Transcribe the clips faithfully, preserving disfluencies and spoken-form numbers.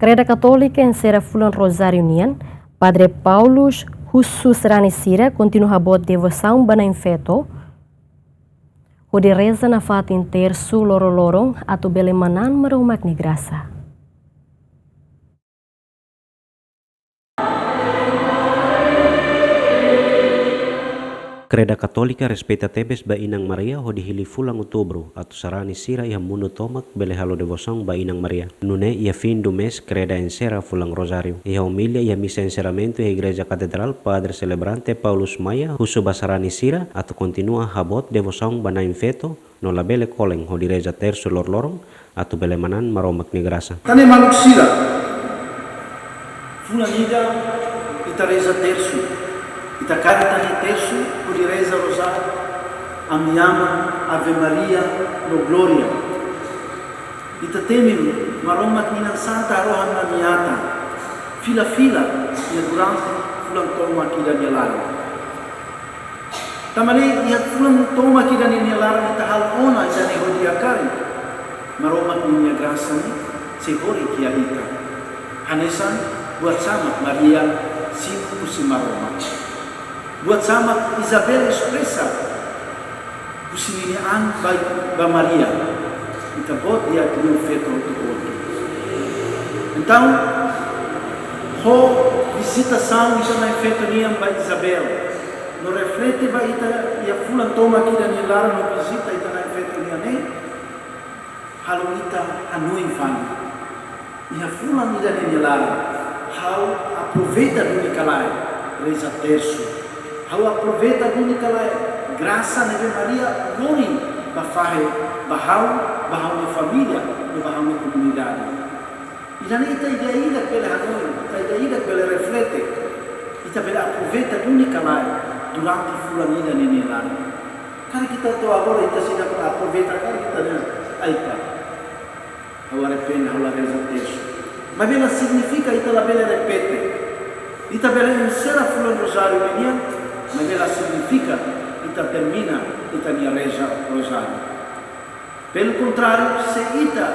Kreda Katólika enserra fulan Rozáriu nian, Padre Paulus husu sarani sira kontinua haboot devosaun ba Na'i Feto, hodi reza nafatin tersu loroloron atu bele manán Maromak nia grasa. Kreda Katólika respeita tebes ba Inan Maria hodi hili fulan Outubru, atu sarani sira iha mundu tomak bele halo devosaun ba Inan Maria. Nune'e iha fim do mês, Kreda enserra fulan Rozáriu. Iha omilia iha misa enserramentu iha Igreja Katedrál, Padre selebrante Paulus Maia husu ba sarani sira atu kontinua haboot devosaun ba Na'i Feto, no labele kolen hodi reza tersu loroloron atu bele manán Maromak nia grasa. Tan ne'e maluk sira, fulan ida ita reza tersu, ita kaer ita-nia tersu hodi reza Rozáriu, Ami Aman, Ave Maria, no Glória. Ita temi Maromak nia Inan Santa Harohan Nami Atan, fila-fila iha durante fulan tomak ida nia laran. Tanba ne'e iha fulan tomak ida nia laran ita halo ona ita-nia hodi hakarak Maromak nia grasa ne'e sei horik iha ita. Hanesan buat samak Maria simu husi Maromak. Buat samak Isabel espresa husi ninia an ba, ba Maria. Ita-boot iha Na'i Feto hotu-hotu. Entaun, ho vizitasaun ita Na'i Feto nian ba Isabel, no reflete ba ita iha fulan tomak ida nia laran no vizita ita Na'i Feto nian ne'e, halo ita hanoin fali. Iha fulan ida nia laran, ha'u aproveita duni ka lae reza tersu. Ha'u aproveita duni ka lae grasa ne'ebé Maria lori ba fahe ba ha'u, ba ha'u-nia família, no ba ha'u-nia komunidade. Ida-ne'e ita ida-idak bele hanoin, ita ida-idak bele reflete, ita bele aproveita duni ka lae durante fulan ida nia laran. Karik ita to'o agora ita seidauk aproveita, karik ita dehan, ai pá, ha'u arrepende, ha'u la reza tersu. Maibé la signifika ita labele repete. Ita bele enserra fulan Rozáriu nian, maibé la signifika ita termina ita-nia reza Rozáriu. Pelo contrário, se ita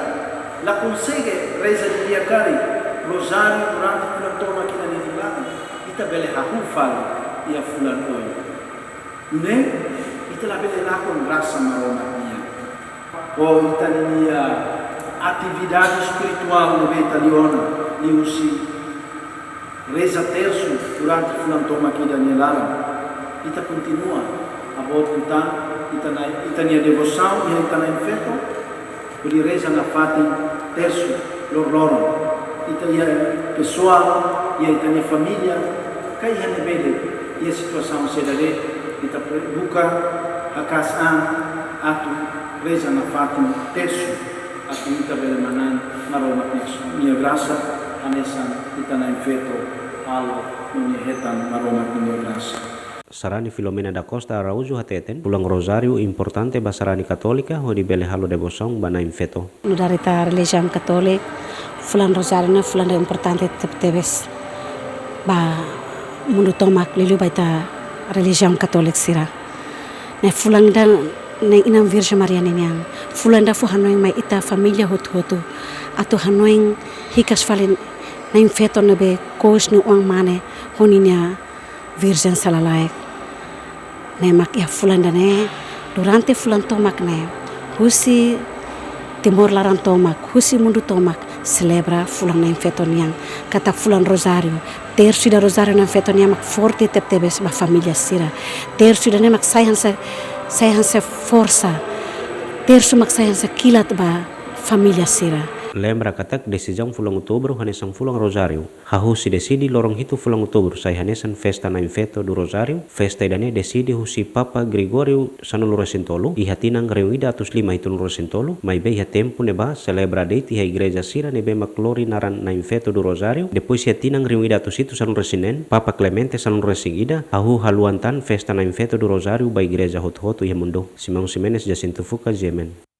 la konsege reza di'ak karik Rozáriu durante fulan tomak ida nia laran, ita bele hahú fali iha fulan oin. Ne'e, ita labele lakon grasa Maromak nian. Ho ita-nia atividade espirituál ne'ebé ita liu ona, liuhusi reza tersu durante fulan tomak ida nia laran, ita kontinua haboot liután ita-nia, ita-nia devosaun iha ita Na'i Feto, hodi reza nafatin tersu loroloron. Ita iha pesoál, iha ita-nia família, ka iha ne'ebé de'it, iha situasaun saida de'it, ita pre-, buka haka'as an atu reza nafatin tersu, atu ita bele manán Maromak nia grasa, hanesan ita Na'i Feto halo no nia hetan Maromak nia grasa. Sarani Filomena da Costa Araújo hateten, fulan Rozáriu importante ba sarani Katólika hodi bele halo devosaun ba Na'i Feto. Nu'udar ita relijiaun Katólika, fulan Rozáriu ne'e fulan ida importante tebetebes ba mundu tomak, liuliu ba ita relijiaun Katólika sira. Ne'e fulan ida ne'e Inan Virjen Maria ninian. Fulan ida fó hanoin mai ita família hotu-hotu atu hanoin hikas fali Na'i Feto ne'ebé kous nia oan-mane ho ninia virjen sala-laek. Ne'e mak iha fulan ida-ne'e, durante fulan tomak ne'e, husi Timor laran tomak, husi mundu tomak, selebra fulan Na'i Feto nian, katak fulan Rozáriu, tersu ida Rozáriu Na'i Feto nian mak forte tebetebes ba família sira. Tersu ida-ne'e mak sai hanesan, sai hanesan forsa. Tersu mak sai hanesan kilat ba família sira. Lembra katak desizaun fulan Outubru hanesan fulan Rozáriu. Hahú husi deside loron hitu fulan Outubru sai hanesan festa Na'i Feto do Rozáriu, festa ida-ne'e deside husi Papa Gregório sanulu-resin-tolu, iha tinan rihun ida atus lima hitunulu-resin-tolu, maibé iha tempu ne'ebá selebra de'it iha igreja sira ne'ebé mak lori naran Na'i Feto do Rozáriu, depois iha tinan rihun ida atus hitu sanulu-resin-neen, Papa Clemente sanulu-resin-ida, hahú haluan tan festa Na'i Feto do Rozáriu ba igreja hotu-hotu iha mundu. Simão Ximenes, Jacinto Fuca, G M N.